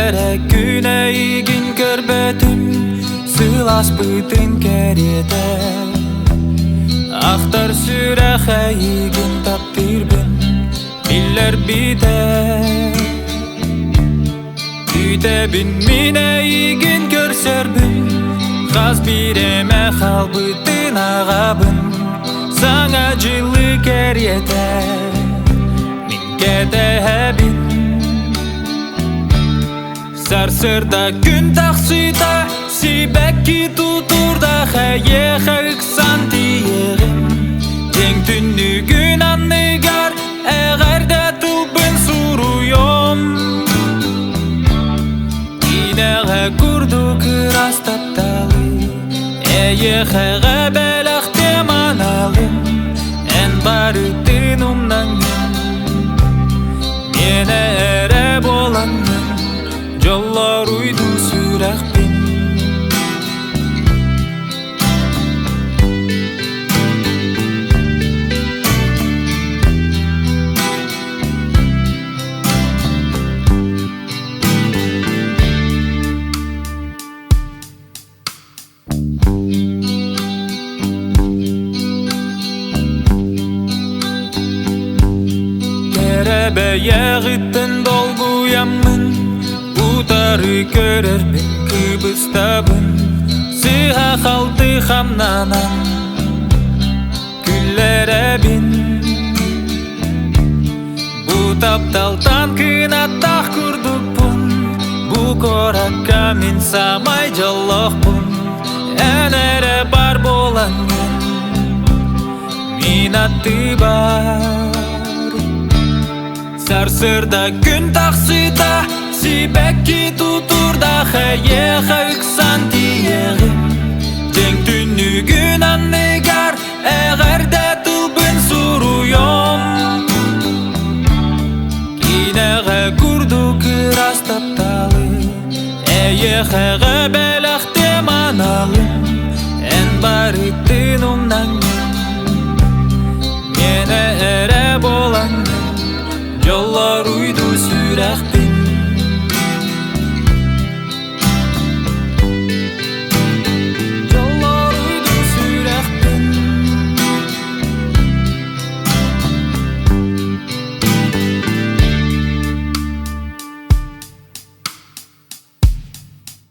Биир эрэ күн эйигин көрбөтүм, сыласпытын кэриэтэ. Ахтар сүрэх эйигин таптыырбын биллэрбитэ. Күүтэбин мин эйигин көрсөрбүн, хас биир эмэ хаалбытын аҕабын. Саҥа дьылы кэриэтэ мин кэтэһэбин. Сарсыарда күн тахсыыта сибэкки тутуурдаах эйиэхэ ыксан тиийэҕин. Дьиҥ түннүгүн анныгар эҕэрдэ тылбын суруйуом. Киинэҕэ курдук ыраас тапталы эйиэхэҕэ бэлэхтиэм аналым. Эн барытын умнаҥҥын, миэнэ эрэ буолаҥҥын, дьоллоруйдуу сүрэхпин. Кэрэ бэйэҕиттэн долгуйаммын, утары көрөрбүн кыбыстабын, сыыһа-халты хамнанан күллэрэбин. Бу тапталтан кынаттаах курдукпун, бу куоракка мин саамай дьоллоохпун, эн эрэ бар буолаҥҥын мин аттыбар. Сарсыарда күн тахсыыта сибэкки тутуурдаах эйиэхэ ыксан тиийэҕин. Дьиҥ түннүгүн анныгар эҕэрдэ тылбын суруйуом. Киинэҕэ курдук ыраас тапталы эйиэхэҕэ бэлэхтиэм аналым. Эн барытын умнаҥҥын миэнэ эрэ.